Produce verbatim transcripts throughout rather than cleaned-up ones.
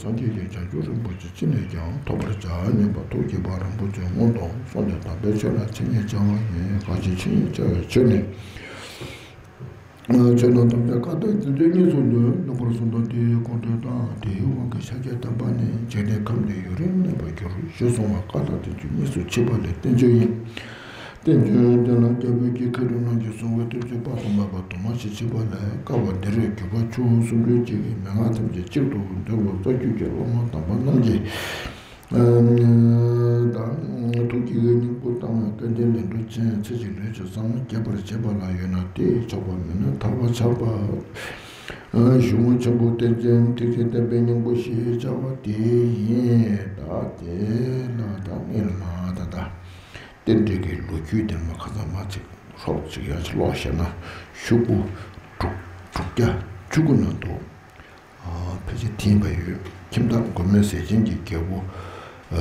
སངས་རྒྱས་ཀྱི་བྱང་ཆུབ་རིན་པོ་ཆེ་ཅི་ནས་ཀྱང་ཐོབ་པར་བྱ་སྙམ་པ་ཐུགས་བསྐྱེད་པ་རིན་པོ་ཆེ་སྔོན་དུ་སོང་སྟེ། དམ་པའི་ཆོས་ལ་ཇི་སྙེད་བྱ་བ་ཡིན། གང་ཞིག་ཇི་སྙེད་བྱ་བའི་ཆོས་ནི། ཆོས་རྣམས་ཐམས་ཅད་ཀ་དག་དེ་ཚོ་གཉིས་སུ་འདུས། ནུབ་པར་གསུངས་དང་། དེའི་གོ་དོན་དང་། དེའི་དབང་གིས་ཤཱཀྱ་ཐུབ་པ་ནི་འཇིག་རྟེན་ཁམས་འདིའི་ཡུན་རིང་གནས་པར་འགྱུར་ཞེས་གསུངས་པ། ཀ་དག་དེ་ཚོ་གཉིས་སུ་མཆིས་པ་ལས་བསྟན་བཅོས་ཡིན། བསྟན་བཅོས་འདི་ལ་རྒྱལ་པོའི་དཀྱིལ་མཁས་གྲུབ་རྣམས་ཀྱིས་གསུངས་པའི་བསྟན་བཅོས་དཔག་ཏུ་མེད་པ་དུ་མ་ཞིག་མཆིས་པ་ལས། བཀའ་པ་འདིར་བརྒྱུད་པ་ཆུང་ངུ་སུམ་ཅུ་གཅིག་གི་མན་ངག་ཐམས་ཅད་གཅིག་ཏུ་འདུས་པ་རྩ་རྒྱུད་ཀྱི་སློབ་མ་དམ་པ་རྣམས་ཀྱིས་དང་། ཐུགས་ཀྱི་སྙིང་པོ་བཏང་བའི་སྐལ་ལྡན་ལས་འགྲོ་ཅན་ཚེ་གཅིག་ལུས་གཅིག་ཚང་མ་རྒྱས་པར་བྱེད་པ་ལ་ཡོད་ན་དེས་ཆོག་པ་མིན་ན་ཐར་པ་ཆགས་པ། གཞུང་ཆེན་པོ་བསྟན་འཛིན་ཐེག་ཆེན་བསྟན་པའི་སྙིང་པོ་ཞེས་བྱ་བ་དེ་ཡིན། ད་དེ་ལ་ད་ངེས་ལ་མ་ད་ད། རྟེན་འབྲེལ་གྱི་ལོ་རྒྱུས་དེ་མ་ཁ་ཚ་མ་ཚིག་ཧྲོབ་ཅིག་ཡར་ཅིག་ཀློག་བཤད་ན་ཤོག་གུ་དྲུག་དྲུག་བརྒྱ་བཅུ་དགུ་ནང་དུ་ཕལ་ཆེར་ཐིམ་པ་ཡོད། ཁྱིམ་བདག་མགོན་མེད་ཟས་སྦྱིན་གྱིས་རྒྱལ་པོ་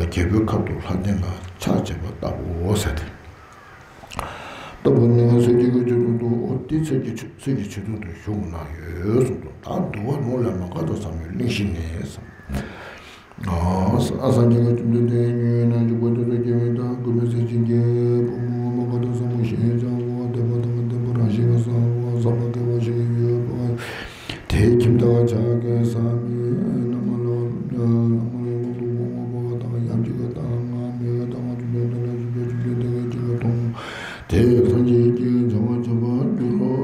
རྒྱལ་པོའི་ཁབ་ཏུ་ལྷ་ལྡན་ལ་ཕྱག་བྱས་པ་ལྟ་བུའོ་ཟེར་ཏེ། ལྟ་བུ་ནི་ཚེ་གཅིག་གི་ཆེད་དུ་འདུག་འོ་དེ་ཚེ་གི་ཚེ་གི་ཆེད་དུ་དུ་བཞུགས་གནང་ཡོད་གསུངས་འདུག་ད་འདུལ་བ་ལུང་ལས་མ་འགགས་དང་ཟབ་མོའི་གླེང་གཞི་ནས། ཨ་སངས་རྒྱས་ཀྱི་བཅོམ་ལྡན་འདས་ཉིད་ནང་འཇུག་པ་དེ་ཚོ་སྐྱེ་བོའི་དང་མགོན་མེད་ཟས་སྦྱིན་གྱི་བུ་མོ་མ་འགགས་དང་ཟབ་མོ་ཞེས་བྱ་བ་དད་པ་དང་ལྡན་པ་རང་བཞིན་གྱིས་བཟང་བ་བསམ་པ་སྐལ་བ་ཞིག་ཡོད་པ་དེའི་ཁྱིམ་བདག་ཕྱག་གི་ས་མི་ནམ་མཁའ་ལ་ནམ་མཁའ་ལ་ལོག་ཏུ་འོང་བ་དང་ཡབ་གཅིག་གི་དང་ང་མི་དང་བཅོམ་ལྡན་འདས་ལ་བཞུགས་པའི་བཅོམ་ལྡན་འདས་ཀྱིས་གཅིག་གིས་མཐོང་དེ་སངས་རྒྱས་ཀྱི་བྱ་བ་བྱེད་པར་འགྱུར་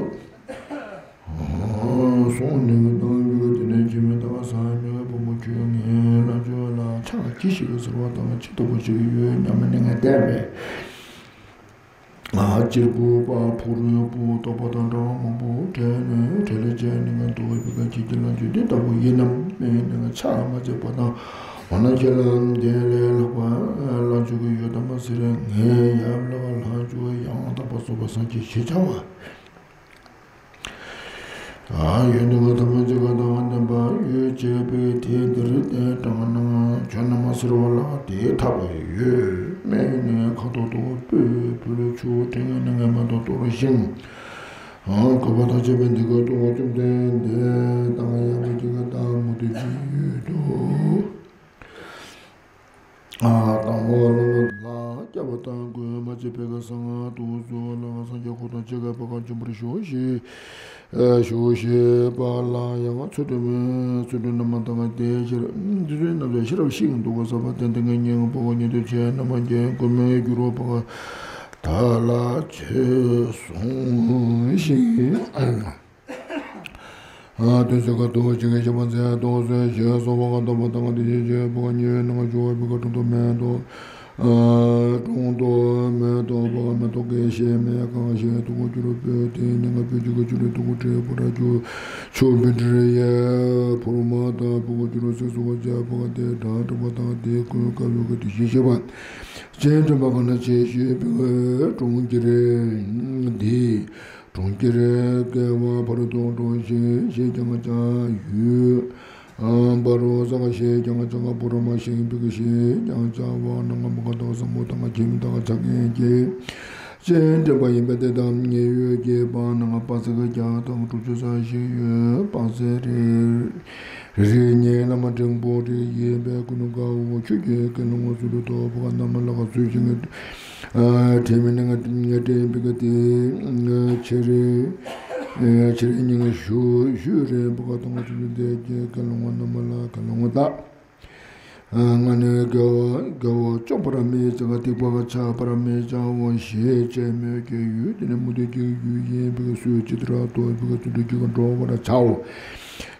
རོ། སོང་ནས་བཏང་ཡོད། དེ་ནས་ཁྱིམ་བདག་ས་མི་བུ་མོ་ཁྱོད་ངའི་ལྷ་ཆོས་ལ་ཕྱག་ཅི་ཞིག་ཟེར་བ་དང་ཅི་ལྟ་བུ་ཞིག་ཡོད་སྙམ་ནས་ངས་བལྟས་པས། ཨ་གཅེར་བུ་པ་ཕུག་རོན་པོ་དོག་པ་དང་འདྲ་བ་མང་པོ་བྲེས་ནས་བྲེལ་ལས་བཅད་ནས་ངས་འདུལ་བའི་བི་ཀ་ཁྱེད་ཀྱི་ལམ་ཆོས་འདི་ལྟ་བུ་ཡིན་ནམ་མེད་ནས་ངས་ཕྱག་མ་བྱས་པ་དང་། འོ་ན་ཁྱེད་ལ་འདི་ལས་ལྷག་པ་ལྷ་ཆོས་ཀྱི་ཡོད་དམ་ཟེར། ངའི་ཡབ་ལ་ལྷ་ཆོས་ཡང་དག་པར་རྫོགས་པ་སངས་རྒྱས་ཞེས་བྱ་བ། ཡོན་ཏན་གྱི་ཐ་མ་གཅིག་དང་ལྡན་པ་ཡོད་ཅེས་པའི་དེ་འདིར་བསྟན་དྲངས་ན་ཁྱོད་རྣམས་ཟེར་བ་ལ་དེའི་ཐབས་ཡོད་མེད་ནས་ཁ་ཐོག་ཏུ་སྤོས་ཕུལ་ཆུ་དྲི་ངན་ནི་ངན་པ་དང་གཏོར་ཞིང་། གོས་པ་དང་བཅས་པའི་འདི་སྐད་དུ་བཅོམ་ལྡན་འདས་དང་ཡབ་ཀྱི་དང་མུ་སྟེགས་ཀྱི་ཡུལ་དུ། དང་པོ་བླ་མ་ལ་སྐྱབས་དང་གུས་མ་བྱས་པའི་གསང་སྔགས་དུ་གསོལ་ལ་སངས་རྒྱས་འཁོར་དང་བཅས་པ་ག་འཇོམས་པར་ཤོག་ཞེས་ཞུ་ཞེས་པ་ལ་ཡང་ཚུལ་ཁྲིམས་ཚུལ་ཁྲིམས་རྣམ་པར་དག་སྟེ་ཤེས་རབ་འདི་ཚོའི་རྣམ་གཞག་ཤེས་རབ་ཤིང་འདུག་ག་ས་པ་ཏན་ཏན་གྱི་སྙིང་པོ་ཉིད་དུ་བྱས་རྣམ་པར་བརྒྱན་གོས་མེད་འགྱུར་བ་པ་ག་ད་ལ་ཆོས་གསུངས་ཤིང་། དོན་ཚན་ཁ་ཐུག་ཅིག་གི་བཤད་པ་མཛད་དུ་གསོལ་ཞེས་གསུངས་པ་གང་དང་པོ་དང་དེ་བཞིན་གཤེགས་པ་ཉིད་ནང་འཇུག་པའི་གྲོང་དུ་མེ་ཏོག་གྲོང་དུ་མེ་ཏོག་པ་མེ་ཏོག་གི་ཞལ་མེ་གང་ཞིག་ཐུགས་ཀྱི་རུ་སྤོས་དེ་ཉིད་ཀྱི་སྤོས་ཀྱི་གུ་ཅུ་རུ་ཐུགས་ཀྱི་རུ་པུ་ར་ཅུ་ཆུ་བི་འབྲི་ཡེ་ཕུར་མ་དང་ཕུག་གུ་ཅུ་རུ་སིག་སུ་གུ་ཅ་པ་དེ་དྲག་དྲག་པ་དང་དེ་ཀུན་དཀའ་བའི་གི་དེ་བཞིན་གཤེགས་པ་སྤྱན་འདྲེན་པ་གང་ན་ཆེ་ཞེས་པའི་གྲོང་ཁྱེར་འདི། གྲོང་ཁྱེར་བསྐལ་པ་བར་དུ་འགྲོ་ཞིང་ཞེས་ཀྱང་བྱ་ཡུལ། བར་དུ་ས་ག་ཞེས་ཀྱང་བྱ་བ་བུ་ར་མ་ཞིང་པའི་ཞེས་ཀྱང་བྱ་བ་ནང་མ་ག་དོ་བཟང་པོ་དང་ཁྱིམ་དང་ཆ་མཁན་གྱི་སྤྱན་འདྲེན་པ་ཡིན་པ་དེ་དང་ཉེ་ཡོད་ཀྱི་བར་ནང་པ་ཚིག་བརྒྱ་དང་དྲུག་ཅུ་རྩ་བཞི་ཡོད་པ་ཟེར། རེ་རེ་ཉིད་བླ་མ་འབྲིང་པོ་རེ་ཡིན་པས་ཀུན་དགའ་བོ་ཆོས་ཀྱི་ཀུན་སློང་ཚུལ་དུ་ཐོབ་པ་རྣམས་ལ་ཚུལ་བཞིན་དྲན་མི་ནི་ང་དྲན་པའི་ག་དེ་ཆེ་རེ་ཆེ་རེ་སྙིང་ཞུ་ཞུ་རེ་བུ་ག་དང་ཚུལ་དུ་དེ་ཀུན་སློང་རྣམས་ལ་ཀུན་སློང་དག་ང་ནི་དགེ་བ་དགེ་བ་བཅོམ་པར་མི་བྱ་བ་སྡིག་པ་ཆགས་པར་མི་བྱའོ་ཞེས་བྱས་མོད་ཀྱི་ཡུལ་དེ་ནི་མུ་སྟེགས་ཀྱི་ཡུལ་ཡིན་པའི་སུ་ཇི་ལྟར་རྟོགས་པའི་ཚུལ་དུ་འགྲོ་བར་བྱའོ།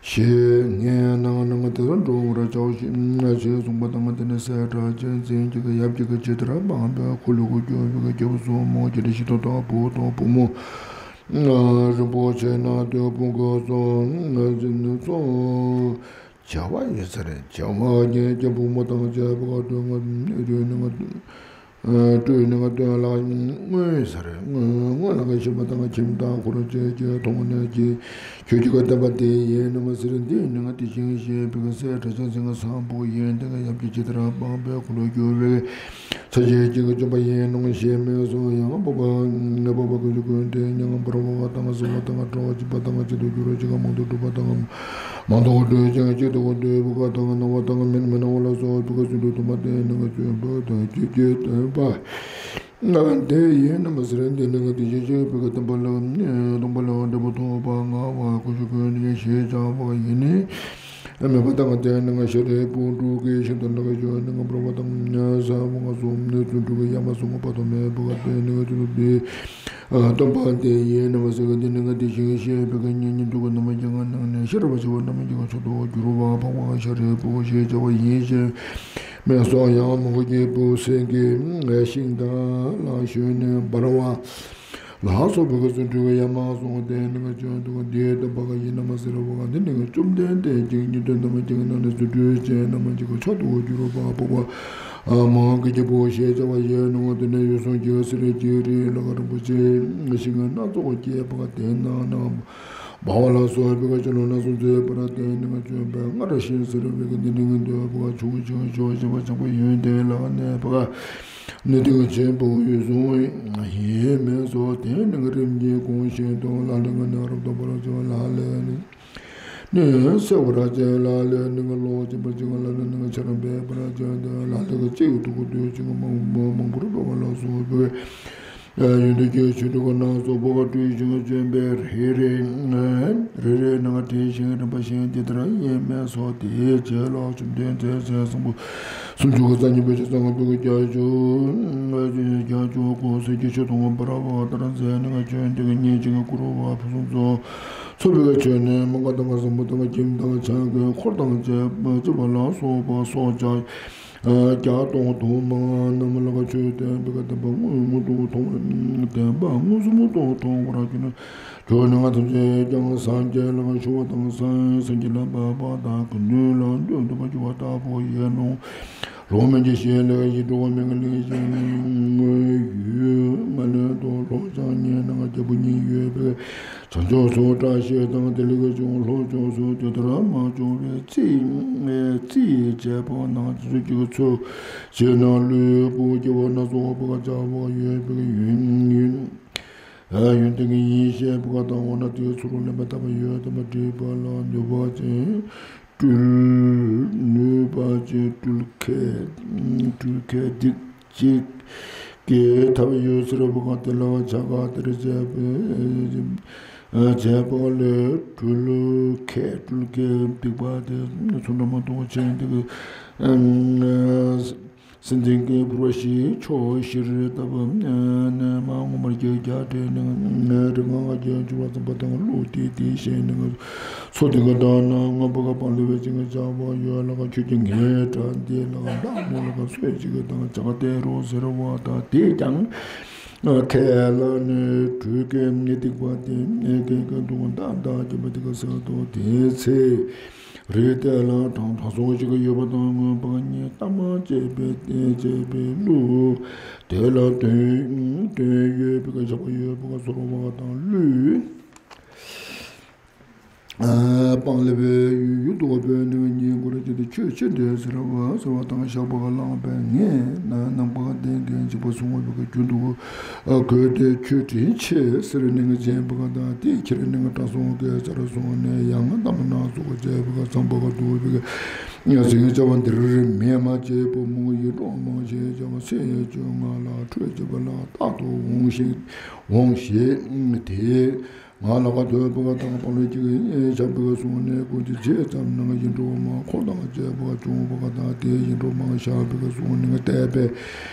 ཞེས་ངས་ནང་ནང་དེར་འགྲོ་བར་བྱའོ་ཞེས་གསུངས་པ་དང་དེ་ནི་སྲས་སྒྲ་གཅན་འཛིན་གྱི་ཡབ་ཀྱི་ཇི་ལྟར་སྤངས་པའི་འཁོར་ལོ་གུ་གྱུར་པའི་རྒྱལ་པོ་སྲུང་མོ་རྒྱལ་སྲས་ཞི་བ་དང་བུ་དང་བུ་མོ་རིན་པོ་ཆེ་ན་དོན་ཕུང་གི་སོགས་ཚོགས། བྱ་བ་ཡོད་ཟེར་བྱ་བ་ཉིད་ཀྱི་བུ་མོ་དང་བཅས་པ་སྤྲོས་ནས་སྤྲོས་ནས་སྤྲོས་ནས་སྟོན་ལ་མངོན་ཟེར་མངོན་ལ་གི་ཤེས་པ་དང་ཁྱིམ་བདག་འཁོར་བཅས་ཀྱི་མཐོང་ནས་ཀྱི་ཆོས་ཀྱི་བསྟན་པ་དེ་ཡིན་ནམ་ཟེར་འདི་ནི་དེ་བཞིན་གཤེགས་པའི་སྲས་སྒྲ་གཅན་འཛིན་གྱི་བཟང་པོ་ཡིན་དེ་ཡབ་ཀྱི་ཇི་ལྟར་སྤངས་པའི་འཁོར་ལོ་གུ་གྱུར་པའི། ཆ་ཤས་གཅིག་གིས་བཅོམ་པ་ཡིན་ནོ་ཞེས་སྨྲས་སོ། ཡང་སྤོབས་པ་སྤོབས་པ་ཀུན་གྱི་ཀུན་དེ་ཉིད་འབར་བ་དང་བསིལ་བ་དང་བྲལ་བ་གཅིག་པ་དང་གཅིག་ཏུ་གྱུར་གཅིག་མང་དུ་གྲུབ་པ་དང་མང་དུ་གྲོལ་ཅིང་གཅིག་ཏུ་གྲོལ་བའི་བུ་ག་དང་སྣང་བ་དང་མི་སྣང་བ་ལ་སོགས་པའི་བརྩོན་འགྲུས་དུ་མ་དེ་ནི་བརྩོན་འགྲུས་དང་བཅས་ཀྱི་སྟོན་པ། དེ་ཡིན་ནམ་ཟེར། འདི་ནི་དེ་བཞིན་གཤེགས་པའི་སྟོན་པ་ལ། སྟོན་པ་ལ་འབྲས་བུ་ཐོབ་པར་མངའ་བ་ཀུན་གྱི་ཀུན་ནས་ཞེས་བྱ་བ་ཡིན་ནི། མོས་པ་དང་ལྡན་ནི་ཤཱ་རིའི་བུ་དྲུག་གིས་ཤིན་ཏུ་ནག་པོ་ནི་འབར་བ་དང་བསིལ་བ་གསུམ་ནི་བརྩོན་འགྲུས་ཀྱི་ཡ་མཚན་སྔོན་པོ་དུ་མེད་པ་དེ་ནི་བརྩོན་འགྲུས་སྟོན་པ་དེ་ཡིན་ནམ་ཟེར། འདི་ནི་དེ་བཞིན་གཤེགས་པའི་སྙན་ཉིད་དྲུག་གི་རྣམ་པར་རྒྱལ་བ་རྣམས་ནི་ཤེས་རབ་ཕྱུག་པོ་རྣམས་ཀྱི་མཆོག་ཏུ་གྱུར་པ་འཕགས་པ་ཤཱ་རིའི་བུ་ཞེས་བྱ་བ་ཡིན་ཞེས་སྨྲས་སོ། ཡང་མོའུ་འགལ་གྱི་བུ་སེང་གེ་ཤིང་དང་ལ་ཞོན་ནས་འབར་བ་ལ་སོགས་པའི་བརྩོན་འགྲུས་ཀྱི་ཡ་མཚན་སོགས་ལྡན་ནི་ཀྱང་དུ་འདིའི་སྟོན་པ་ཡིན་ནམ་ཟེར་བ། འདི་ནི་བཅོམ་ལྡན་འདས་ཀྱི་སྙན་དུ་རྣམ་པར་རྒྱལ་བ་རྣམས་ནི་བརྩོན་འགྲུས་ཅན་རྣམས་ཀྱི་མཆོག་ཏུ་གྱུར་པ་འཕགས་པ་མོའུ་འགལ་གྱི་བུ་ཞེས་བྱ་བ་ཡིན་ནོ། དེ་ནས་འོད་སྲུང་གི་སེར་སྐྱའི་རིའི་ལ་ཁ་རིན་པོ་ཆེ་ཤིང་སྣ་ཚོགས་ཀྱི་བར་དེ་རྣམས་ན་འབར་བ་ལ་སོགས་པའི་ཕྱིར་ལོ་སྣ་ཚོགས་མཛད་པར་བརྟེན་ནས་བྱོན་པས་སྔར་བཞིན་གསེར་བའི་གདན་རིང་དུ་བ་ཆུང་ཆུང་ཆོས་ཆེན་པོ་བྱང་བུ་ཡོན་ཏན་ལ་གནས་པ་ནི་གདུང་ཆེན་པོ་འོད་སྲུང་ཡིན་མིན་སོགས་དེ་ནི་རིམ་གྱིས་གོང་བཞིན་དུ་ལ་ལས་ངན་ནི་རབ་ཏུ་བར་བྱེད་ལ་ལས་ནི་སེལ་བར་བྱེད་ལ་ལས་ནི་ལོག་ཅིང་པ་ཅིག་ལ་ལས་ནི་ཆར་འབེབས་པར་བྱེད་ལ་ལས་གཅིག་ཏུ་འདུས་ཅིང་མང་པོར་འབེབས་པ་ལ་སོགས་པའི་ཡོན་ཏན་གྱི་ཆོས་དྲུག་སྣ་ཚོགས་པ་སྤྲུལ་ཞིང་བྱོན་པས་རེ་རེ་རེ་རེ་ནང་དྲན་ཞིང་རིམ་པ་བཞིན་དེ་ལྟར་ཡིན་མིན་སོགས་དེའི་རྗེས་ལ་བཅོམ་ལྡན་འདས་མཚན་བཟང་པོ་སུམ་ཅུ་རྩ་གཉིས་པའི་ཆ་ཚང་བུ་གི་རྒྱ་མཚོ་རྒྱ་མཚོ་ཀུན་གསལ་གྱི་ཆོས་དང་འབར་བ་ལྟར་མཛད་ནས་བྱོན་ཏེ་སྙན་ཅིང་བཀུར་བ་ཕུན་སུམ་ཚོགས་ཚོགས་པའི་ཆོས་ནི་མ་ག་དང་ཟབ་མོ་དང་ཁྱིམ་དང་བྱ་རྒོད་འཁོར་དང་བཅས་པ་ལ་སོགས་པ་སོགས་བརྒྱ་སྟོང་དུ་མ་རྣམས་ལ་ཆོས་སྟོན་པའི་བསྟན་པ་མངོན་མངོན་དུ་མཐོང་བསྟན་པ་མངོན་སུམ་དུ་མཐོང་བར་གྱུར་ནས། ཁྱོད་ནི་ང་ཐམས་ཅད་ཀྱང་སངས་རྒྱས་ལ་ཞུ་བ་དང་སངས་སངས་རྒྱས་ལ་འབབ་པ་དང་ཀུན་ལ་འདོད་འདོད་པར་གྱུར་པ་ལྟ་བུ་ཡིན་ནོ། ལྷོ་མོན་གྱི་ཞལ་ལས་ཡིད་འགྲོ་བ་མི་མངོན་གླིང་བཞིན་ཡུལ་ང་ལོན་དུ་ལྷོ་བྱང་གཉིས་ནང་རྒྱལ་པོ་གཉིས་ཡོད་པའི་བྱང་ཕྱོགས་སུ་བཀྲ་ཤིས་དང་དེ་ལས་ཀྱང་ལྷོ་ཕྱོགས་སུ་དེ་ལྟར་མ་བྱུང་བའི་རྩིས་རྩིས་བྱས་པ་ནང་ཚུལ་གྱི་ཚུལ་བྱས་ན་ལུས་པོ་སྐྱེ་བོ་སྣ་ཚོགས་པ་བྱ་བ་ཡོད་པའི་ཡུལ་ཡུལ། ཡོན་ཏན་གྱི་ཡེ་ཤེས་པ་དང་འོ་ན་དེའི་ཚུལ་ལེན་པ་ལྟ་བུ་ཡོད་དམ་དྲིས་པ་ལ་ནུས་པ་ཅན་སྤྲུལ་ནུས་པ་ཅན་སྤྲུལ་མཁས་སྤྲུལ་མཁས་སྡིག་ཅིག་གི་ཐབས་ཡོད་ཟེར་བ་དེ་ལ་བྱ་དགའ་དེར་བྱས་པའི་བྱས་པ་ལས་སྤྲུལ་མཁས་སྤྲུལ་མཁས་སྡིག་པ་དེ་ཚུལ་ལེན་མ་ཐུབ་ཅན་དེ་གི་སེམས་ཅན་གྱི་ཕུར་པ་ཞིག་ཕྱོགས་བཞིར་བཏབ་པ་ནས་མར་མངོན་པར་རྒྱལ་རྒྱལ་བྲལ་ནས་རིག་སྔགས་ཀྱི་འཇུག་པ་བརྩམས་པ་དང་བློ་དེ་དེ་བཞིན་ནི་ཚོགས་དེ་ག་དང་ན་མངོན་པ་ག་སྤང་ལེ་བའི་ཅིང་བྱ་བ་ཡོད་ལ་ཁྱོད་ཀྱི་ངའི་དགྲ་འདི་ལ་བདག་མོ་ལ་ག་སོད་ཅིག་དང་བྱ་དེ་རུ་ཟེར་བ་དང་དེ་ཀྱང་ཁས་ལ་ནི་གྲོས་ཀྱི་ནི་སྡིག་པ་དེ་ནི་ཀྱི་ཀྱི་འདུག་མདའ་མདའ་གྱི་མ་དེ་ག་ཟེར་དོ་དེ་ཚེ། རིགས་དེ་ལ་གྲངས་དྲང་སོགས་ཤིག་ཡོད་པ་དང་མངོན་པ་ཉིད་ལྟ་མ་དཔྱད་པའི་དཔྱད་པའི་བློ་དེ་ལ་དོན་དོན་ཡོད་པའི་བྱ་བ་ཡོད་པ་ཚོར་བ་དང་བློས་སྤང་ལེ་བའི་ཡུལ་དུ་བབས་ནས་ཉིད་མགོ་ར་ཅི་སྟེ་ཆོས་ཅི་འདྲ་ཟེར་བ་ཟེར་བ་དང་བཤགས་པ་ག་བླངས་པས་ངས་ན་ནམ་མཁའ་ལྡིང་གིན་འཇིགས་པ་སྲུང་བའི་རྒྱུན་དུ་གོས་དེ་ཁྱོད་དྲིན་ཆེ་ཟེར་ནས་ངས་བྱིན་པ་ག་དང་དེ་ཁྱེར་ནས་ང་དྲང་སྲོང་གི་རྩར་སོང་ནས་ཡང་ང་ལྟ་མ་ན་སོགས་བྱས་པ་ག་ཚངས་པ་ག་འདུག་པའི་ག་ཟིང་བྱ་བ་འདིར་མེད་མ་བྱས་པོ་མོ་ཡིད་འཕྲོག་མང་ཞེས་བྱ་བ་ཚེ་ཡི་བཅོ་ལྔ་ལ་ཁྲོས་བྱེད་པ་ལ་རྟག་ཏུ་འོང་ཞིང་འོང་ཞེས་དེ། ང་ལ་ག་ཐོས་པ་དང་སྤང་ལེ་ཅིག་བྱམས་པའི་གསུང་ནས་ཀུན་གྱི་རྗེས་ཙམ་ན་ཡིད་འཕྲོག་མ་འཁོར་དང་བཅས་པ་བྱུང་བ་དང་དེ་ཡིད་འཕྲོག་མ་བཞག་པའི་གསུང་ནས་བལྟས་པས།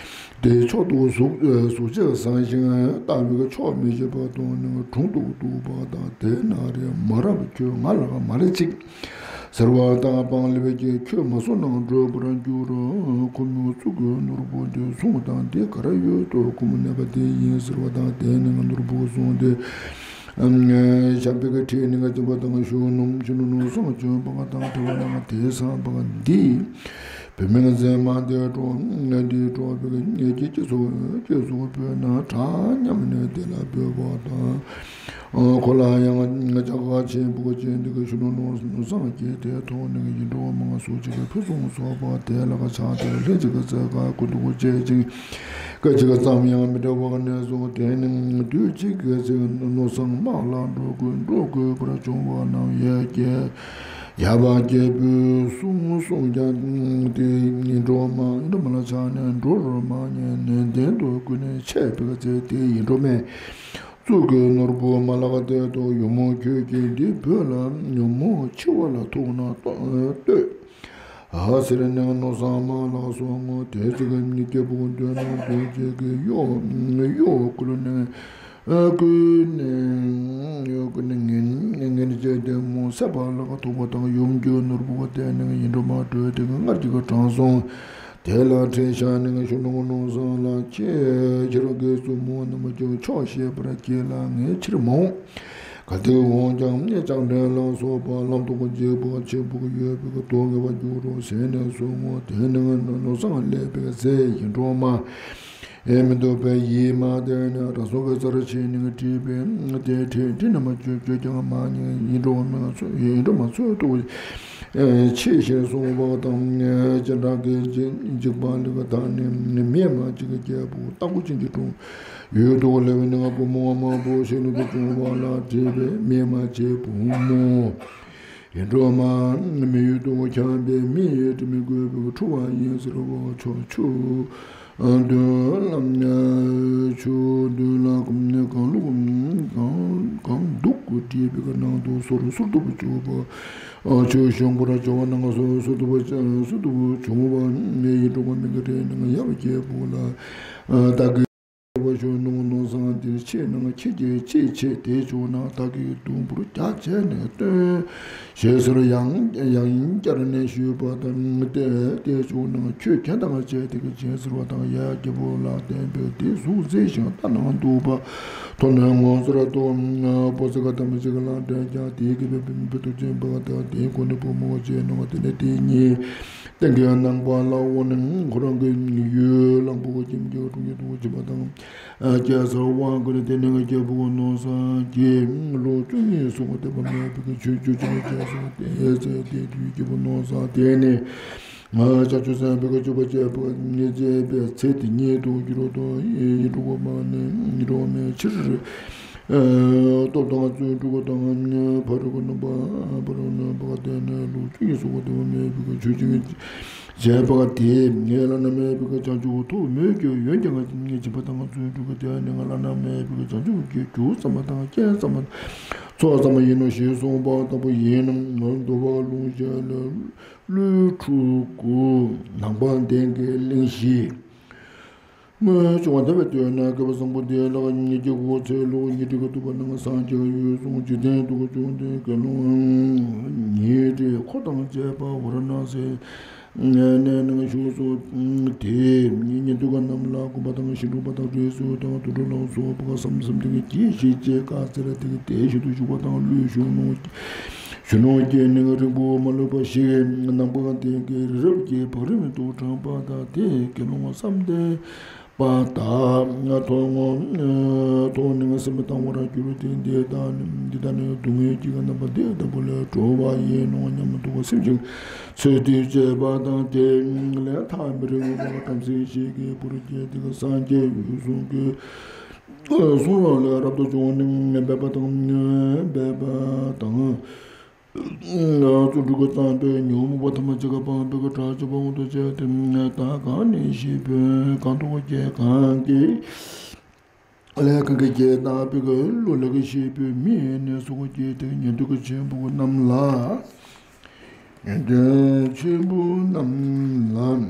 དེ་མཆོག་ཏུ་གཟུགས་གཟུགས་ཅན་བཟང་ཞིང་ལྟ་བའི་ཆོག་མི་ཤེས་པ་དང་ནི་དྲུང་དུ་འདུག་པ་དང་དེ་ན་རེ་མ་རབས་ཁྱོད་ང་ལ་མ་རེ་ཅིག་ཟེར་བ་དང་སྤང་ལེ་བའི་ཁྱོད་མ་སོ་ནང་བགྲོད་པར་འགྱུར་རོ། ཁོ་མོའི་གཙུག་གི་ནོར་བུ་འདི་བཟུང་དང་འདི་ག་ར་ཡོད་དོ། ཁོ་མོ་གནས་པ་དེ་ཡིན་ཟེར་བ་དང་དེ་ནི་ང་ནོར་བུ་བཟུང་སྟེ། བྱམས་པའི་ཁྲིད་ནི་ང་སྦྱིན་པ་དང་ཞུ་ནུམ་ཞུ་ནུ་ནུ་སོང་བྱོན་པ་དང་དེ་བ་ན་དེ་སང་པ་འདི། བུད་མེད་མཛེས་མ་འདི་འགྲོ་འདི་འགྲོ་བའི་ཉེས་ཀྱི་སྐྱེ་སོ་སྐྱེ་སོ་བོས་ན་གྲགས་སྙམ་ནས་དེ་ལ་འབོད་པ་དང་། ཁོ་ལ་ཡང་ལྕགས་ཁ་ཆེན་པོ་ཅན་འདི་གི་གཞོན་ནུ་ནོར་བཟང་སྐྱེས་དེ་མཐོང་ནས་ཡིད་འགྲོ་མ་སོགས་ཀྱི་ཕུན་སུམ་ཚོགས་པ་དེ་ལ་ཆགས་ཏེ་ལྷན་ཅིག་གི་རྩེ་ཁ་ཀུན་ཏུ་བཅས་ཤིང་། སྐད་ཅིག་ཙམ་ཡང་མི་འབྲལ་བར་གནས་སོ། དེ་ནས་དུས་གཅིག་གི་ཚེ་ནོར་བཟང་དམག་ལ་འགྲོ་དགོས་འགྲོ་དགོས་པར་བྱུང་བ་རྣམས་ཡར་སྐྱེལ། ཡར་པ་སྐྱེས་བུས་གསུངས་གསུངས་ཀྱང་དེ་ཡིད་འགྲོ་མ་ཡིད་འགྲོ་མ་ལ་ཆགས་ནས་འགྲོ་རུ་མ་ཉན་ནས་གདན་དུ་ཀུན་ནས་ཆས་པའི་ཚེ་དེ་ཡིད་འགྲོ་མས་གཙུག་གི་ནོར་བུ་མ་ལག་སྟེ་དོ་ཡུ་མོ་ཁྱོད་ཀྱིས་འདི་བོད་ལ་ཉོན་མོངས་འཆི་བ་ལ་ཐུག་ན་ལྟོས། ཨ་ཟེར་ནས་ནོར་བཟང་མ་ལགས་སོ། ངོ་དེ་ཚིག་གི་སྐྱེས་བུ་འདོད་ན་འདོད་བྱེད་ཀྱི་གཡོ་གཡོ་བསྐུལ་ནས་བསྐུལ་ནས་གཡོ་བསྐུལ་ནས་ངན་ངན་བྱས་ཏེ་མོ་སྲེད་པ་ལ་ཐུག་པ་དང་ཡུམ་གྱི་ནོར་བུ་བསྟན་ནས་ཡིད་འགྲོ་མ་བྲོས་ཏེ་སྔར་གྱི་དྲང་སྲོང་དེ་ལ་ཁྲིད་བཞག་ནས་གཞོན་ནུ་ནོར་བཟང་ལ་ཁྱེད་ཁྱེད་རང་གི་བཙུན་མོ་རྣམས་ཀྱང་ཆོག་ཤེས་པར་གྱིས་ལ་ངས་ཕྱིར་མ་འོང་། ག་དུས་འོང་ཀྱང་ལྕགས་ཕྲན་ལ་སོགས་པ་ལམ་ཐོག་འཇིགས་པ་ཆེན་པོ་ཡོད་པའི་དོགས་ངེས་པ་འགྱུར་རོ་ཟེར་ནས་གསུངས་ངོ་། དེ་ནས་ནོར་བཟང་སླེབས་པའི་ཚེ་ཡིད་འགྲོ་མ་ཨེ་མི་འདུག་པའི་ཡིད་མ་བདེ་ནས་དྲང་སྲོང་གི་རྩར་ཕྱིན་ནས་དྲིས་པས་དེ་དྲིས་དྲིས་ནས་མ་བཅོས་བཅོས་ཀྱང་མ་ཉན། ཡིད་འགྲོ་མ་ཡིད་འགྲོ་མ་ཚོད་དུ་ཆེས་ཞེས་གསུངས་པ་དང་སྤྱན་དྲངས་ཀྱི་འཇིགས་པ་ལས་ཀ་དག་ནས་མེ་མ་གཅིག་གི་རྒྱལ་པོ་རྟ་མགོ་ཅན་གྱི་དྲུང་ཡུལ་དུ་སླེབས་ནས་བུ་མོ་དམར་པོ་ཞལ་ལུ་དུ་བྱུང་བ་ལ་དྲིས་པས་མེ་མ་ཆེ་བུ་མོ་ཡིད་འགྲོ་མ་མི་ཡུལ་དུ་འཁྱམས་པའི་མི་ཡི་དྲི་མི་དགོས་པའི་འཁྲུལ་བ་ཡིན་ཟེར་བ་ཆོ་ཆུ་འདོད་ལམ་ཆུ་འདོད་ལ་གང་ལུགས་གང་གང་འདུག་དྲིས་པའི་ནང་དུ་སོར་སོར་དུ་བཅུག་པ། ཆུ་བྱུང་བར་བྱུང་བ་ནང་སོ་སོ་དུ་བ་སོ་དུ་བ་བྱུང་བ་ནས་ཡིད་འགྲོ་བ་མི་གི་རེ་ནང་ཡབ་རྒྱལ་པོ་ལ་བདག་གི་བ་ཞུ་ནོ་ནོ་སང་དེར་ཆེ་ནང་ཁྱེད་ཀྱི་ཆེ་ཆེ་དེ་བྱུང་ན་བདག་གི་དུམ་བུར་རྒྱ་བྱས་ནས་སྟོན་ཞེས་ཟེར་ཡང་ཡང་བསྐྱར་ནས་ཞུས་པ་དང་དེ་དེ་བྱུང་ན་ཁྱོད་ཁྱེད་དང་བཅས་དེ་གི་བྱས་ཟེར་བ་དང་ཡ་རྒྱལ་པོ་ལ་བསྟན་པས་དེ་གཟུགས་མཛེས་ཤིང་ལྟ་ན་སྡུག་པ། ཐོབ་ནས་ངོ་ཚོར་དུ་པོ་ཙི་ཀ་ཐམས་ཅད་ལ་འདྲེན་ཀྱང་དེའི་སྐད་པའི་བུ་དུ་ཅན་པ་དང་དེའི་གོ་ནི་བུ་མོ་བཅས་ནོ། དེ་ནས་དེ་ཉིད་སྟེང་གི་ནང་པ་ལ་འོ་ནི་ཁོ་རང་གི་ཡུལ་གླང་པོ་ཁྱིམ་གྱི་དྲུང་ཡུལ་དུ་ཕྱིན་པ་དང་རྒྱལ་ཚར་དབང་ཀུན་དེ་ནས་རྒྱལ་པོ་ནོ་སང་གི་ལོ་བཅུ་གཉིས་སུ་དེ་བ་མེད་པའི་ཆོས་བཅུ་ཆེན་རྒྱལ་སོང་དེ་ཚེ་དེ་དུས་རྒྱལ་པོ་ནོ་སང་དེ་ནས། ང་བྱང་ཆུབ་སེམས་དཔའི་སྤྱོད་པ་སྤྱད་པ་ཉིད་བྱེད་པའི་ཚེ་དེ་ཉིད་དུ་འགྱུར་དོ། ཡིད་འགྲོ་བ་མ་ནི་ཡིད་འགྲོ་བ་མེད་ཕྱིར། སྟོབས་དང་བརྩོན་འགྲུས་དང་ཕ་རོལ་གྱི་རྣམ་པ་ཕ་རོལ་གྱི་རྣམ་པ་བསྟན་ནས་ལུགས་ཀྱི་སོགས་པ་དེ་བ་མེད་པའི་ཆོས་ཅན། བྱས་པ་དེས་ངས་བླ་ན་མེད་པའི་བྱང་ཆུབ་ཐོབ་མོད་ཀྱི་འོན་ཀྱང་ང་སྦྱིན་པ་དང་བརྩོན་འགྲུས་ཀྱི་དེ་ནི་ང་བླ་ན་མེད་པའི་བྱང་ཆུབ་ཀྱི་རྒྱུ་ཙམ་པ་དང་རྐྱེན་ཙམ་པ་ཚོགས་ཙམ་པ་ཡིན་ནོ་ཞེས་གསུངས་པ་ལྟ་བུ་ཡིན། འདུལ་བ་ལུང་བཤད་ལས། ཀླུའི་ཕྲུ་གུ་ནང་པ་ལྡན་གྱི་གླེང་གཞི། སྔོན་བྱུང་བ་དམ་པའི་དུས་ན་བསྐལ་པ་བཟང་པོ་འདི་ལ་ཉིད་ཀྱི་འོད་ཟེར་ལོ་ཉི་ཁྲི་གི་ཐུབ་པ་ནང་སངས་རྒྱས་འོད་སྲུང་འཇིག་རྟེན་དུ་བྱུང་སྟེ་དགེ་སློང་ཉི་ཁྲི་འཁོར་དང་བཅས་པ་ཝཱ་ར་ཎཱ་སི་ནས་ནང་བཞུགས་སོ། དེ་ཉིད་དུ་ག་རྣམས་ལ་དགོན་པ་དང་ཞིང་སྒྲུབ་པ་དང་རིས་སུ་དང་དུད་འགྲོ་ལ་སོགས་པ་བསམ་བསམ་དེ་ཉིད་ཀྱི་ཞིག་ཅེས་བཀའ་སྩལ་ཏེ་དེ་ཞིག་ཏུ་བཞུགས་པ་དང་ཀླུའི་གཞོན་ནུ། གཞོན་ནུ་སྐྱེས་ནས་རིང་པོ་མ་ལུས་པ་ཞིག་ནང་པ་དེ་གའི་རི་རབ་ཀྱི་བང་རིམ་དུ་དྲངས་པ་དང་དེ་དགེ་སློང་བསམ་གཏན་པ་དག་མཐོང་ངོ་། མཐོང་ནས་སེམས་དང་བར་གྱུར་ཏེ་འདི་དག་འདི་དག་ནི་སྡུག་བསྔལ་གྱི་རྣམ་པ་འདི་ལྟ་བུ་ལས་གྲོལ་བ་ཡིན་ནོ་སྙམ་དུ་སེམས་ཅིང་ཚེ་འདི་བྱེད་པ་དང་དེ་ལས་ཐག་མི་རིང་བ་བྲམ་ཟེ་ཞིག་གི་བུར་སྐྱེས་ཏེ་སངས་རྒྱས་འོད་སྲུང་གི་གསུང་རབ་ལས་རབ་ཏུ་བྱུང་ནས་སྦས་པ་དང་སྦས་པ་དང་། བརྩོན་འགྲུས་ཀྱི་བསམ་པས་ཉོན་མོངས་པ་ཐ་མ་ཅི་ག་སྤངས་པའི་གྲགས་ཆེ་བ་དབང་དུ་བྱས་ཏེ་ད་གང་ནས་ཤེས་པའི་གང་དུ་སྐྱེ་གང་གི་ལས་གང་གི་སྐྱེ་བཏགས་པའི་བློ་ལས་ཀྱི་ཤེས་པའི་མི་ནས་སུ་སྐྱེ་དེ་ཉན་ཐོས་ཀྱི་ཆེན་པོ་རྣམས་ལ། ཡོན་ཏན་ཆེན་པོ་རྣམས་ལ།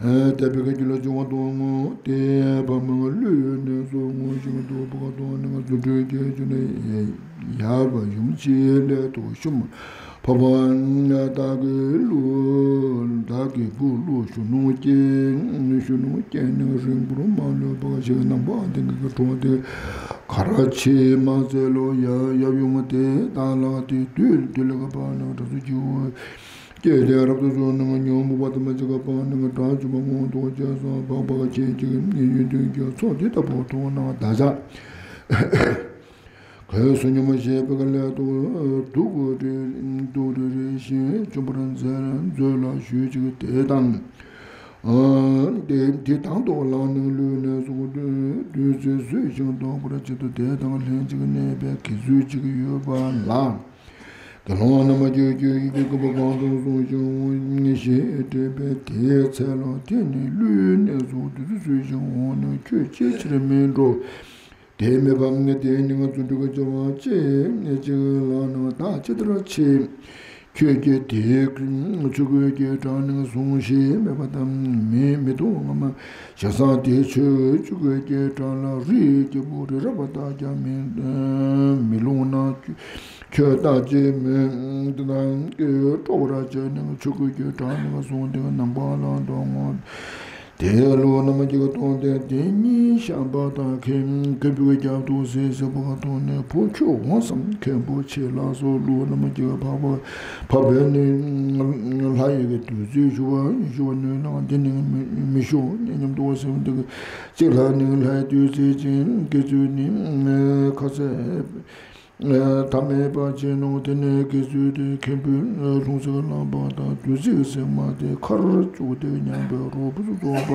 དད་པའི་རྒྱུ་ལ་བྱུང་བ་དང་ངོ་། དེ་བ་མང་བློས་ནས་སོ་ངོ་ཞིང་དུ་བ་དང་ནི་ང་ཚུ་འདྲུད་ཀྱི་རྒྱུ་ནི་ཡ་བ་ཡུམ་ཆེ་ལས་དུ་ཤུམ་འཕགས་པ་བདག་གི་ལུས་བདག་གི་བུ་ལུས་གཞོན་ནུ་སྐྱེས་གཞོན་ནུ་སྐྱེས་ནི་རིང་པོར་མ་ལུས་པ་ཞིག་ནང་པ་དེང་གི་གྲོང་དེ་གར་ཆེས་མ་ཚེ་ལོ་ཡ་ཡབ་ཡུམ་དེ་དག་ལ་དེ་དུས་དུས་ལ་ག་པ་ནང་གྲོགས་སུ་འགྱུར། སྐྱེས་ཏེ་རབ་ཏུ་བྱུང་ནས་ཉོན་མོངས་པ་དང་མ་འཇིགས་པ་སྤངས་ནས་དགྲ་བཅོམ་པ་མངོན་དུ་བྱས་སོ། འཕགས་པ་ཁྱེད་ཀྱི་ཡོན་ཏན་གྱི་ཚོགས་འདི་ལྟ་བུ་མཐོང་ན་བདག་ཅག་གོས་སུ་ཉི་མ་ཞེས་པའི་ལས་དུ་སྡུག་རེ་སྡུག་རེ་རེ་ཞིག་བཅོམ་པར་མཛད་མཛོད་ལ་ཞུས་ཅིག་དེ་དང་། དེ་དང་དུ་བླངས་ནས་ལུས་ནས་བཟུང་བདུད་རྩི་ཟོས་ཤིང་བཟློག་པར་བྱེད་དོ། དེ་དང་ལྷན་ཅིག་གནས་པའི་དགེ་ཚུལ་ཅིག་ཡོད་པ་ལ། དགེ་སློང་རྣམས་ཀྱིས་ཁྱོད་ཀྱིས་ཀུན་པ་གང་དུ་སོང་ཞིང་འོང་ཞེས་དྲིས་པས། དེའི་ཚེ་ལ་དེ་ནི་ལུས་ནས་བཟུང་བདུད་རྩི་ཟོས་ཤིང་འོང་ནས་ཁྱོད་ཅིའི་ཕྱིར་མི་འགྲོ། དེ་སྨྲས་པ། དེ་ནི་ང་རྫུ་འཕྲུལ་གྱི་བྱ་བ་ཅི་ཞིག་ལགས་ན་བདག་ཅི་ལྟར་མཆི། ཁྱོད་ཀྱིས་དེའི་ཆོས་གོས་ཀྱི་གྲངས་ནི་བཟུང་ཞེས་སྨྲས་པ་དང་། མི་མི་ཐུབ་ང་མ་ཞེ་ས་དེ་ཆོས་གོས་ཀྱི་གྲངས་ལ་རིའི་སྐྱེས་བུ་རི་རབ་པ་དག་ཀྱང་མི་མི་ལོང་ན། ཁྱོད་བདག་ཅི་སྨོས། དེ་དག་གིས་སྤྲོ་བར་བྱས་ནས་ཆོས་གོས་ཀྱི་གྲངས་ནི་བཟུང་སྟེ་ནམ་མཁའ་ལ་འདོང་ངོ་། དེ་ལུས་རྣམས་ཀྱིས་བཏུམས་ཏེ་དེ་ཉིད་བཤམས་པ་དང་། ཁེམ་ཁེམ་པོའི་རྒྱབ་ཏུ་གཟིགས་ཤིང་བ་ག་ཐོན་ནས། བུ་ཁྱོད་འོང་སམ། ཁེམ་པོ་ཆེ་ལགས་སོ། ལུས་རྣམས་ཀྱིས་འཕགས་པ་འཕགས་པས་ནི་ལྷ་ཡི་གི་བདུད་རྩི་ཞུ་བ་ཞུ་བ་ནུས་ན་འདི་ནི་མི་མི་ཞུ་ནས་སྙམ་དུ་བ་སེམས་དེ་གཅིག་ལ་ནི་ལྷའི་བདུད་རྩི་ཅན་དགེ་ཚུལ་ནི་ཁ་ཟས་ཐ་མལ་པ་ཅན་ནོ། དེ་ནས་དགེ་ཚུལ་དེ་མཁན་པོས་ལྷུང་བཟེད་བླངས་པ་དང་བདུད་རྩི་གི་ཟེགས་མ་དེ་ཁར་བཅུག་སྟེ་མཉམ་པའི་རོ་བུ་ཚོ་རྫོགས་པ་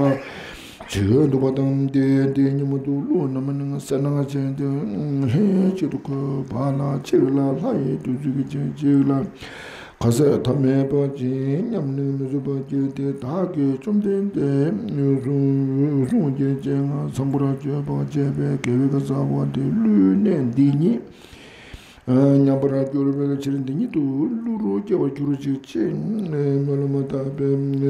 བྱེད་འདུག་པ་དང་། དེ་དེ་ཉིན་མོ་དུ་ཀླུ་རྣམས་ནི་སེར་སྣ་ཅན་དེ་ལྷན་ཅིག་ཏུ་འཁོད་པ་ལ། གཅིག་ལ་ལྷ་ཡི་བདུད་རྩི་གི་ཅན། གཅིག་ལ་ཁ་ཟས་ཐ་མལ་པ་ཅན་སྙམ་ནས་མི་བཟོད་པ་སྐྱེས་ཏེ། བདག་གིས་བཅོམ་ལྡན་འདས་གསུང་གི་སྤྱན་སྔར་ཚངས་པར་སྤྱོད་པར་བྱེད་པའི་དགེ་བའི་རྩ་བ་དེ་ལུས་ནས་འདི་ཉིད་ཉམས་པར་འགྱུར་བའི་ཕྱིར་འདི་ཉིད་དུ་ཀླུ་རུ་སྐྱེ་བར་གྱུར་ཅིག་ཅེས་སྨོན་ལམ་བཏབ་པས།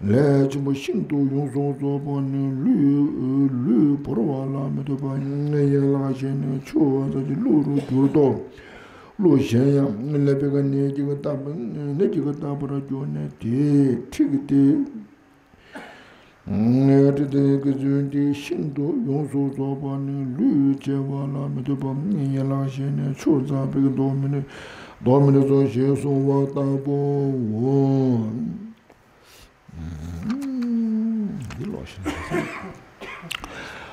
ལས་ཆེན་པོ་ཤིན་ཏུ་ཡོངས་སུ་རྫོགས་པ་ནི་ལུས་ལུས་བོར་བ་ལ་མི་ལྟོས་པ་ཡན་ལག་བཞི་ནི་ཆུ་ཙམ་གྱི་ཀླུ་རུ་གྱུར་ཏོ། ཀླུ་གཞན་ཡང་ཀླད་པའི་ནད་ཀྱིས་བཏབ་ནད་ཀྱིས་བཏབ་པར་གྱུར་ནས་དེའི་འཁྲིགས་ཏེ། དེ་དགེ་ཚུལ་འདི་ཤིན་ཏུ་ཡོངས་སུ་རྫོགས་པ་ནི་ལུས་བྱེ་བ་ལ་མི་ལྟོས་པ་ཡན་ལག་བཞི་ནི་ཆུ་ཙམ་པའི་མདོག་མི་ནི་མདོག་མི་ནི་ཚོ་ཞེས་གསུངས་པ་ལྟ་བུའོ། འདི་ལོག་ཤིང་།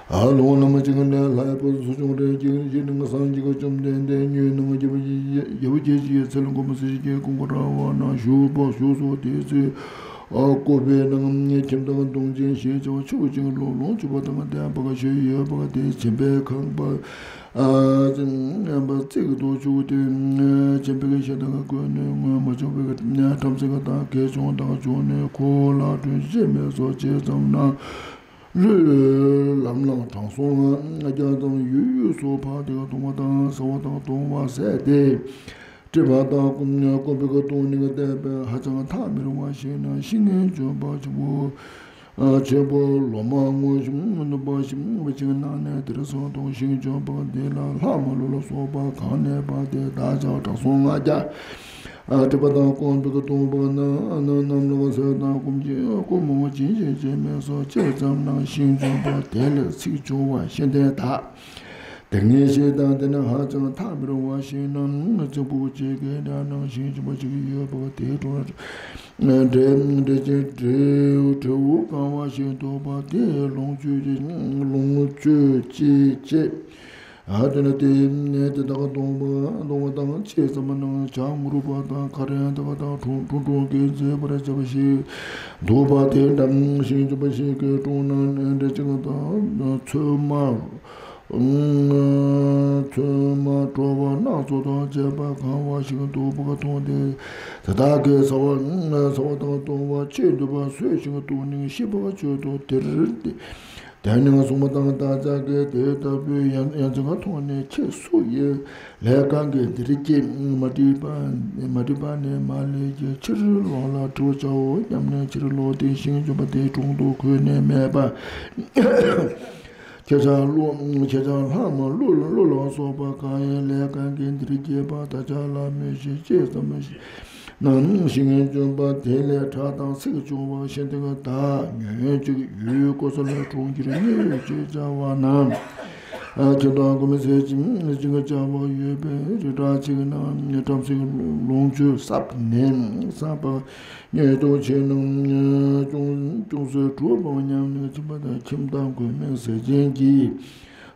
ཨ་ལོ་ནམ་ཅིག་ནས་ལྷའི་བུ་ཚུལ་འཆོས་རིན་ཆེན་གྱི་ཞིང་ནི་སངས་རྒྱས་ཀྱི་བཅོམ་ལྡན་འདས་ཉོན་ནམ་རྒྱལ་པོ་རྒྱལ་པོ་ཁྱེད་ཀྱི་ཚལ་གོམ་པ་སྲིད་ཞིའི་ཀུན་དགའ་ར་བ་ན་བཞུགས་པ་བཞུགས་སོ། དེའི་ཚེ་ཨ་ཀོ་པའི་ནང་ཁྱིམ་དང་གདུང་ཅན་ཞེས་བྱ་བ་ཕྱུག་ཅིང་ལོངས་སྤྱོད་པ་དང་ལྡན་པ་ཞིག་ཡོད་པ་དེ་བྱིན་པས་ཁེངས་པ་ཨ་བརྩིགས་ཏོ། ཕྱུག་དེ་བྱིན་པའི་ཞལ་དང་གོས་ནི་ངོ་མ་བྱུང་བའི་ཁྲམ་ཚིག་དང་གད་ཅུང་དང་བྱུགས་ནས་ཁོ་ལ་དྲོད་ཅི་མེད་སོགས་ཅི་ཙམ་ན། ལུས་ལམ་ལམ་དྲང་སྲོང་ལྔ་བརྒྱ་ཙམ་ཡུལ་ཡུལ་སོགས་ཕར་དེ་ག་གཏོང་བ་དང་ཟ་བ་དང་གཏོང་བ་ཟད་དེ། སྲིད་པ་དང་སྐོམ་སྐོམ་པའི་གཏོང་ནི་བལྟས་པས་ཧ་ཅང་ཐག་མི་རིང་བ་ཞིག་ན་བཤེས་གཉེན་ལྗོན་པ་ཆེན་པོ་ཆེན་པོ་ལོ་མ་སྔོན་བཞིན་ནུས་པ་ཞིག་བྱིན་གནང་ནས་དེར་སོང་དང་བཤེས་གཉེན་ལྗོན་པ་འདི་ལ་ལྷག་མ་ལུས་ལ་སོགས་པ་གང་ནས་པ་དེ་བདག་ཅག་དྲང་སྲོང་ལྔ་བརྒྱ། སྲིད་པ་དང་སྐོམ་པའི་གཏོང་བ་ན་ནམ་ལ་བ་ཟས་དང་སྐོམ་གྱིས་སྐོམ་མོ་བྱིན་ཅིང་བྱིན་མེད་སོགས་ཅི་ཙམ་ན་བཤེས་གཉེན་ལྗོན་པ་དེ་ལས་ཚིག་བྱུང་བ་ཤེས་ལྡན་དག་དེ་ངས་ཤེས་དང་དེ་ནི་ཧ་ཅང་ཐག་མི་རིང་བ་ཞིག་ན་རྫིང་བུ་གཅིག་གི་འདྲ་ནང་བཤེས་གཉེན་ལྗོན་པ་གཅིག་ཡོད་པ་དེའི་དྲུང་འདྲེ་འདྲེ་ཅན་དྲེའུ་དྲེའུ་གང་བ་ཞིག་འདུག་པ་དེ་ལོངས་སྤྱོད་ལོངས་སྤྱོད་ཅི་བྱེད། ཨ་དེ་ནི་དེ་ནས་དེ་དག་གདོང་པ་གདོང་པ་དང་ཕྱེད་ཙམ་ནང་བྱ་ངོ་རུ་པ་དང་ཁ་རན་དག་དང་ཁྲུང་ཁྲུང་ཁྲུང་གིས་མཛེས་པར་བྱས་པ་ཞིག་འདུག་པ་དེ་འདྲ་བཤེས་གཉེན་ལྗོན་པ་ཞིག་གི་དྲུང་ན་འདྲེ་ཅིག་དང་ཚོད་མ་ཚོད་མ་བྲོ་བ་སྣ་ཚོགས་དང་བཅས་པ་གང་བ་ཞིག་འདུག་པ་མཐོང་སྟེ། དེ་དག་གིས་ཟ་བ་ཟ་བ་དང་བཏུང་བ་ཆེས་འདོད་པ་ཟོས་ཤིང་བཏུང་ནས་ཤི་བ་མཆོད་དོ། དེར་དེ་ནས་སྲུང་མ་དང་བདག་ཅག་གིས་དེ་ལྟ་བུའི་ཡ་ཡ་མཚན་མཐོང་ནས་ཁྱེད་སུ་ཡིན། ལས་གང་གིས་འདིར་སྐྱེས། མ་འདྲིས་པ་མ་འདྲིས་པ་ནས་མ་ལུས་ཀྱི་ཕྱིར་ལོག་ལ་དྲི་བར་བྱའོ་སྙམ་ནས་ཕྱིར་ལོག་སྟེ་བཤེས་གཉེན་ལྗོན་པ་དེའི་དྲུང་དུ་འཁོད་ནས་སྨྲས་པ། ཁྱེད་ཅག་ཀླུ་ཁྱེད་ཅག་ལྷ་མ་ཀླུ་ཀླུ་ལ་སོགས་པ་གང་ཡིན། ལས་གང་གིས་འདིར་སྐྱེས་པ་བདག་ཅག་ལ་སྨྲོས་ཤིག་ཅེས་བསམ་པ་ཞིག་ན། བཤེས་གཉེན་ལྗོན་པ་དེ་ལས་ཁྲག་དང་ཚིགས་བྱུང་བ་ཤེས་ལྡན་དག་ཉོན་ཅིག་ཡུལ་ཀོ་ས་ལའི་གྲོང་ཁྱེར་གཉེར་ཅེས་བྱ་བ་ན། ཁྱིམ་བདག་མགོན་མེད་ཟས་སྦྱིན་ཅིང་བཅས་པ་ཡོད་པའི་རི་བྲག་ཅིག་ན་བྲམ་ཟེ་ལོངས་སྤྱོད་ཟབ་ནས་ཟབ་པ་སྙེད་དུ་ཆེ་རྣམས་ཅུང་ཟད་གྲུབ་པར་སྙམ་ནས་ཁྱིམ་པ་དང་ཁྱིམ་བདག་མགོན་མེད་ཟས་སྦྱིན་གྱིས།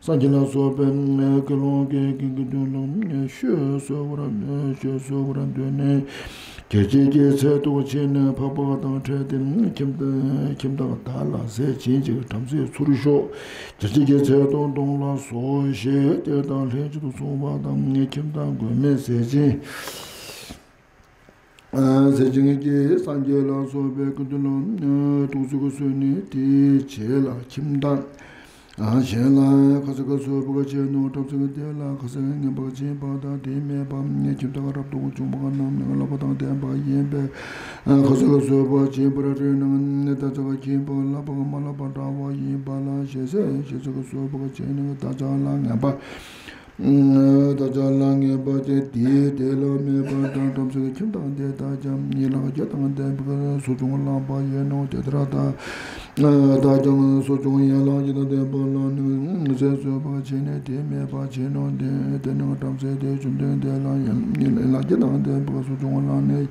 སངས་རྒྱས་ལ་སོགས་པའི་དགེ་སློང་གི་དགེ་འདུན་ལ་ཆོས་གསོལ་བར་ཆོས་གསོལ་བར་འདོད་ནས། དགེ་བྱེད་ཀྱི་ཚལ་དུ་ཕྱིན་ནས་འཕགས་པ་དང་འཕྲད་དེ། ཁྱིམ་ཁྱིམ་བདག་བདག་ལ་ཟས་སྦྱིན་ཅིག་བྲམ་ཟེའི་ཚུལ་ཤོག། དགེ་བྱེད་ཀྱི་ཚལ་དུ་གདོང་ལ་ཟོ་ཞེས་དེ་དང་ལྷན་ཅིག་ཏུ་སོང་བ་དང་། ཁྱིམ་བདག་མགོན་མེད་ཟས་སྦྱིན། ཟས་སྦྱིན་གྱིས་སངས་རྒྱས་ལ་སོགས་པའི་དགེ་འདུན་ལ་དུག་གསོལ་གྱི་གསོལ་ནས་དེའི་རྗེས་ལ་ཁྱིམ་བདག་གཞན་ལ་ཁ་ཟས་ཀྱི་གསོལ་བ་བྱས་ནས་བྲམ་ཟེ་དེ་ལ་ཁ་ཟས་ངན་པ་བྱིན་པ་དང་དེས་སྨྲས་པ། ཁྱིམ་བདག་རབ་ཏུ་བྱུང་བ་རྣམས་ནི་བསླབ་པ་དང་ལྡན་པ་ཡིན་པས་ཁ་ཟས་ཀྱི་གསོལ་བ་བྱིན་པར་རིགས་ནི་བདག་ཅག་ཁྱིམ་པ་བསླབ་པ་མ་བསླབ་པ་འདྲ་བ་ཡིན་པ་ལ་ཞེས་ཟས་ཞེས་ཟས་ཀྱི་གསོལ་བ་བྱས་ནས་བདག་ཅག་ལ་ངན་པ། བདག་ཅག་ལ་ངན་པ་བྱས་ཏེ་དེ་ལ་སྨྲས་པ། བྲམ་ཟེ་ཁྱིམ་བདག་འདི་བདག་ཀྱང་ཡན་ལག་བརྒྱད་དང་ལྡན་པའི་གསོ་སྦྱོང་བླངས་པ་ཡིན་ནོ། དེ་ལྟར་བདག་བདག་ཀྱང་གསོ་སྦྱོང་ཡན་ལག་བརྒྱད་དང་ལྡན་པ་ལ་ནི་ཟས་གསོལ་བ་བྱས་ནས་དེས་སྨྲས་པ། བྱས་ནོ། དེ་དེ་ནས་བྲམ་ཟེ་དེས་བཅོམ་ལྡན་འདས་ལ་ཡན་ལག་བརྒྱད་དང་ལྡན་པའི་གསོ་སྦྱོང་བླངས་ནས་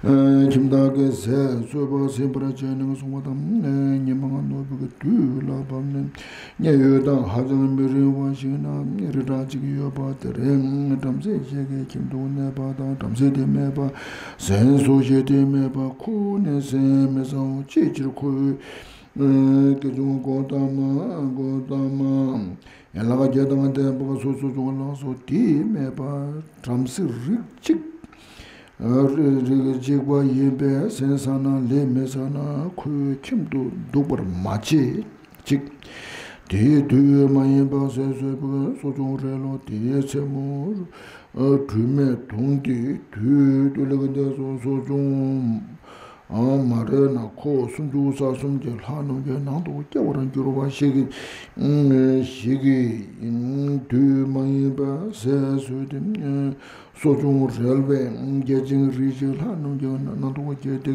ཁྱིམ་བདག་གི་ཟས་གསོལ་བ་ཟིན་པར་བྱས་ནས་སོང་བ་དང་། ཉི་མ་ནུབ་པའི་དུས་ལ་བབ་ནས། མཉན་ཡོད་དང་ཧ་ཅང་མི་རིང་བ་ཞིག་ན་རི་བྲག་ཅིག་ཡོད་པ་དེར་བྲམ་ཟེ་ཞིག་གི་ཁྱིམ་དུ་གནས་པ་དང་། བྲམ་ཟེ་དེས་སྨྲས་པ། ཟན་ཟོ་ཞེས་དེས་སྨྲས་པ། ཁོ་ནི་ཟན་མི་ཟའོ། ཅིའི་ཕྱིར་ཁོས་དགེ་སྦྱོང་གོ་ཏ་མ་གོ་ཏ་མ་ཡན་ལག་བརྒྱད་དང་ལྡན་པ་སོ་སོ་ཅུང་ལགས་སོ། དེས་སྨྲས་པ། བྲམ་ཟེ་རིགས་གཅིག་རིགས་གཅིག་པ་ཡིན་པས་ཟན་ཟ་ན་ལས་མི་ཟ་ན་ཁོའི་ཁྱིམ་དུ་འདུག་པར་མ་བྱེད་ཅིག། དེའི་དུས་མ་ཡིན་པར་ཟས་ཟོས་པའི་གསོ་སྦྱོང་རལ་ལོ། དེའི་མཚན་མོ་སྦྲུལ་མས་གདུངས་ཏེ་དུས་དུས་ལ་གི་འདས་སོ་སོ་ཅུང་མ་རལ་ན་ཁོ་སུམ་ཅུ་རྩ་གསུམ་གྱི་ལྷ་རྣམས་ཀྱི་ནང་དུ་སྐྱེ་བར་འགྱུར་བ་ཞིག་ཞིག་གི་དུས་མ་ཡིན་པར་ཟས་ཟོས་ཏེ། གསོ་སྦྱོང་རལ་བའི་བརྒྱ་བྱིན་རིགས་ཀྱི་ལྷ་རྣམས་ཀྱི་རྣམ་རྟོག་སྐྱེས་ཏེ།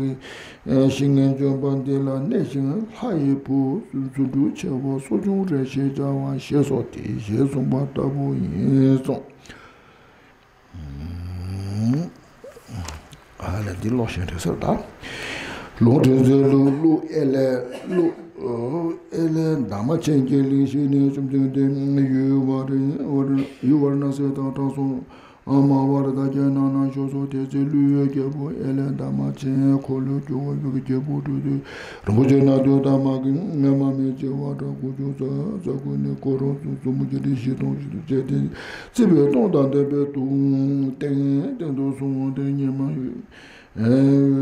ཞིང་ལྗོན་པ་འདི་ལ་གནས་ཤིང་ལྷ་ཡི་བུ་རྫུ་འཕྲུལ་ཆེ་བ་གསོ་སྦྱོང་རལ་ཞེས་བྱ་བ་ཞེས་སོགས་དེ་ཞེས་གསུངས་པ་ལྟ་བུ་ཡིན་གསུངས། ཨ་ལས་འདི་ཀློག་བཞིན་རེད་ཟེར་ད། ལུང་དྲན་མཛད་ལུགས་ཀླུ་ཨེ་ལས་ཀླུ་ཨེ་ལས་འདབ་མ་ཆེན་གྱི་གླིང་ཞིག་ནས་བཅོམ་ལྡན་འདས་ཡུལ་ཝཱ་ར་ཝཱ་ར་ཡུལ་ཝཱ་ར་ཎ་སི་དང་གྲོང་སོང་མ་ཝཱ་ར་དྷ་གྱ་ནང་ན་བཞུགས་སོ། དེ་ཚེ་ཀླུའི་རྒྱལ་པོ་ཨེ་ལས་འདབ་མ་ཆེན་འཁོར་ལོས་སྒྱུར་བ་ཡུལ་གྱི་རྒྱལ་པོ་སྤྲུལ་ཏེ་རིན་པོ་ཆེ་སྣ་བདུན་དང་མ་གི་མ་མེ་བྱེ་བ་ཕྲག་དགུ་བཅུ་རྩ་རྩ་དགུ་ནི་འཁོར་རོ་བཙུན་མོ་བརྒྱད་ཁྲི་བཞི་སྟོང་ཞིག་ཏུ་བཅས་ཏེ། སྲིད་པའི་སྟོང་དང་ལྡན་པའི་དུས་སྟེང་སྟེང་དུ་སོང་སྟེ་ཉི་མ་འོད་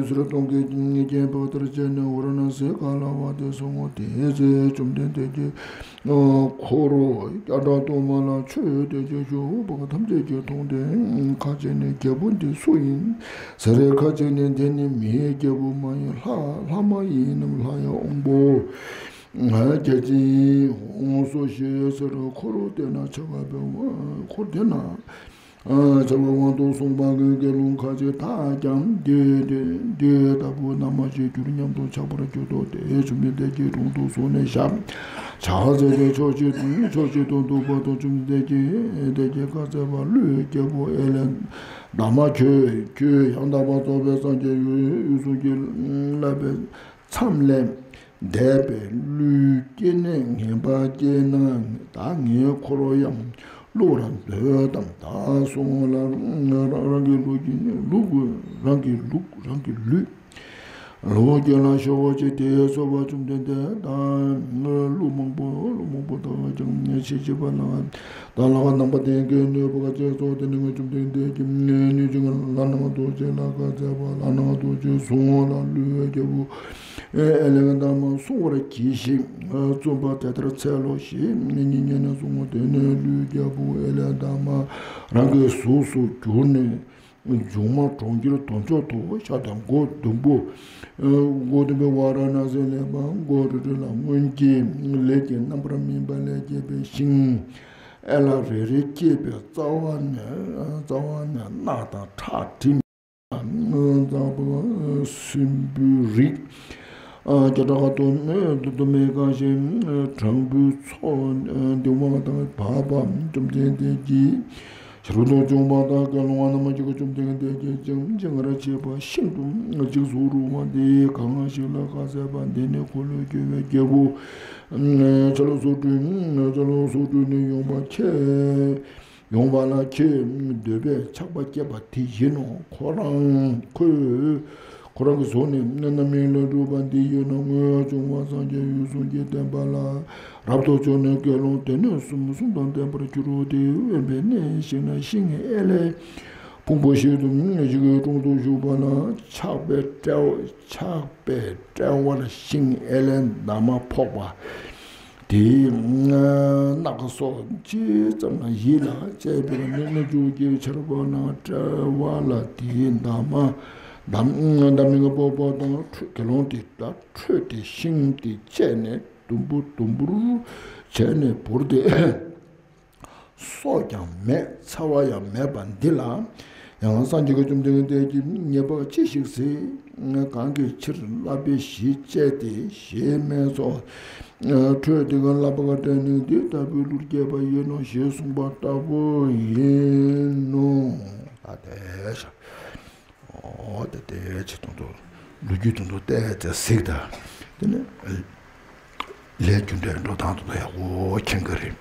ཟེར་སྟོང་གི་རྐྱེན་པ་ལྟར་བྱས་ནས་ཝཱ་ར་ཎ་སི་ག་ལ་བ་དེ་སོང་ངོ་། དེའི་ཚེ་བཅོམ་ལྡན་འདས་ཀྱིས་འཁོར་བསྐྱར་དུ་སྟོང་པ་ལ་ཆོས་དེ་ཅི་ཞུ་བ་ཐམས་ཅད་ཀྱིས་མཐོང་སྟེ་ཁ་ཅིག་ནི་རྒྱལ་པོ་འདི་སུ་ཡིན་ཟེར། ཁ་ཅིག་ནི་འདི་ནི་མིའི་རྒྱལ་པོ་མ་ཡིན་ལྷ་ལྷ་མ་ཡིན་ནམ་ལྷ་ཡི་དབང་པོ་རྒྱལ་ཅིག་འོང་སོ་ཞེས་ཟེར། འཁོར་དེ་ན་ཆ་བ་འབད་བ་འཁོར་དེ་ན། ཆ་བའི་དབང་དུ་སོང་བ་གི་དགེ་སློང་ཁ་ཅིག་དག་ཀྱང་འདི་འདི་འདི་ལྟ་བུ་ན་མ་ཞིག་གྱུར་སྙམ་དུ་ཆགས་པར་གྱུར་ཏོ། དེ་བཅོམ་ལྡན་འདས་ཀྱི་དྲུང་དུ་སོང་ནས་ཞབས་ཕྱག་འཚལ་ཏེ་ཕྱོགས་གཅིག་ཕྱོགས་གཅིག་ཏུ་འདུག་པ་དང་། བཅོམ་ལྡན་འདས་ཀྱིས་བཀའ་སྩལ་པ། ཀླུའི་རྒྱལ་པོ་ཨེ་ལས་འདབ་མ་ཁྱོད་ཁྱོད་ཡང་དག་པར་རྫོགས་པའི་སངས་རྒྱས་འོད་སྲུང་གིས་བསླབ་པའི་མཚམས་ལས་འདས་པའི་ཀླུའི་སྐྱེ་གནས་ངན་པ་སྐྱེས་ན་ད་ངའི་འཁོར་ཡང་བསླུ་བར་འདོད་དམ། ད་སོང་ལ་རང་གི་ལུས་ཀྱི་ལུས་རང་གི་ལུས་རང་གི་ལུས་ལུས་ཀྱི་ལ་ཤོག་ཅིག། དེ་སོགས་པ་བཅོམ་ལྡན་འདས་ད་ཀླུ་མང་པོ་ཀླུ་མང་པོ་དག་ཀྱང་ཤེས་བྱེད་པ་ལ་ད་ལྷག་རྣམ་པ་ལྡན་གྱི་གནོད་པ་ག་ཚོད་ཚོགས་དེ་ནི་བཅོམ་ལྡན་འདས་ཀྱིས་ནུས་ཀྱི་ལྷ་ནང་རྡོ་རྗེ་ལ་བཀའ་སྩལ་པ། ལྷ་ནང་རྡོ་རྗེ་བཟུང་བ་ལ་ཀླུའི་རྒྱལ་པོ་ཨེ་ལས་འདབ་མ་བསྲུང་བར་གྱིས་ཤིག། བཙུན་པ་དེ་ལྟར་འཚལ་ལོ་ཞེས་སྙན་སྙན་ནས་གསུངས། དེ་ནས་ཀླུའི་རྒྱལ་པོ་ཨེ་ལས་འདབ་མ་རང་གི་གཟུགས་སུ་གྱུར་ནས་མཇུག་མ་གྲོང་ཁྱེར་དོན་མཆོག་ཏུ་ཤར་ཏེ་སྒོ་ཟླུམ་པོ་སྒོ་ཟླུམ་པོའི་ཝཱ་ར་ཎ་སིའི་གླིང་པ་སྒོ་རེ་རེ་ལ་སྔོན་གྱི་ལས་ཀྱི་རྣམ་པར་སྨིན་པ་ལས་སྐྱེས་པའི་ཤིང་ཨེ་ལ་རེ་རེ་སྐྱེས་པའི་རྩ་བ་ནས་རྩ་བ་ནས་རྣག་དང་ཁྲག་དྲི་མ་འཛག་པ་སྲིན་བུའི་རིགས། བརྒྱ་ཕྲག་དུ་མས་དུ་མས་གང་ཞིང་དྲང་པོའི་ཚོགས་འདུས་མ་དང་བབ་པ་བཅོམ་ལྡན་འདས་ཀྱིས། ཤར་དུ་བྱོན་པ་དང་སྐལ་བ་རྣམ་པ་ཅིག་བཅོམ་ལྡན་འདས་ཀྱིས་ཀྱང་ཅི་སྔར་བྱས་པ་བཞིན་དུ་འཇིགས་སུ་རུང་བ་འདི་གང་ཞིག་ལ་ཁ་ཟས་པ། འདི་ནི་འཁོར་ལོས་སྒྱུར་བའི་རྒྱལ་པོ། ཆ་ལུགས་སོ་བདུན། ཆ་ལུགས་སོ་བདུན་ནི་ཡོང་བ་ཁྱེད། ཡོང་བ་ལ་ཁྱེད་འདོད་པས་ཆགས་པ་སྐྱེས་པ་དེ་ཡིན་ནོ། ཁོ་རང་ཁོས་ཁོ་རང་གི་གཟུགས་ནི་རྣམ་སྨིན་ལས་གྲུབ་པ་འདི་ཡིན་ནོ། སྔོན་བྱུང་བ་སངས་རྒྱས་འོད་སྲུང་གི་བསྟན་པ་ལ་རབ་ཏུ་བྱུང་ནས་དགེ་སློང་སྡེ་སྣོད་གསུམ་གསུམ་དང་ལྡན་པར་གྱུར་ཏེ། དབེན་པའི་གནས་ཤིག་ན་ཤིང་ཨེ་ལའི་ཕུང་པོ་ཞིག་ཏུ་ཞིག་གི་དྲུང་དུ་བཞུགས་པ་ན་ཆགས་པའི་དཔྲལ་བ་ཆགས་པའི་དཔྲལ་བར་ཤིང་ཨེ་ལའི་འདབ་མ་ཕོག་པ་དེའི་རྣག་སོགས་ཇི་ཙམ་ན་ཡིད་ལ་བྱེད་པའི་མིག་ནི་བཅུ་གཅིག་འཆར་བ་ན་དཔྲལ་བ་ལ་དེའི་འདབ་མ་འདབ་འདབ་མའི་ཕོག་པ་དང་ཁྲོད་དགེ་སློང་དེ་དག་ཁྲོད་དེ་ཤིང་དེ་བཅད་ནས་དུམ་བུ་དུམ་བུར་བྱས་ནས་བོར་ཏེ། སྲོག་ཀྱང་མེད། འཚེ་བ་ཡང་མེད་པ་འདི་ལ་ཡང་སངས་རྒྱས་ཀྱིས་བཅོམ་ལྡན་འདས་ཀྱིས་ཉེས་པ་ཅི་ཞིག་བྱས། གང་གི་ཕྱིར་བསླབ་པའི་གཞི་བཅད་དེ་ཞེས་སྨྲས་སོ། ཁྲོད་དེ་གང་བསླབ་པ་ག་དྲན་ནས་འདི་ལྟ་བུའི་ལུས་སྐྱེས་པ་ཡིན་ནོ་ཞེས་གསུངས་པ་ལྟ་བུ་ཡིན་ནོ། ད་དེ་ཤ། འོ་དེ་དེ་ཆེ་དུང་དུ་ལོ་རྒྱུས་དུང་དུ་བལྟས་ཏེ་གཟིགས་དང་། དེ་ནས་ལས་རྒྱུ་འབྲས་འགྲོ་སྟངས་དུང་དུ་ཡག་པོ་མཁྱེན་གི་རེད།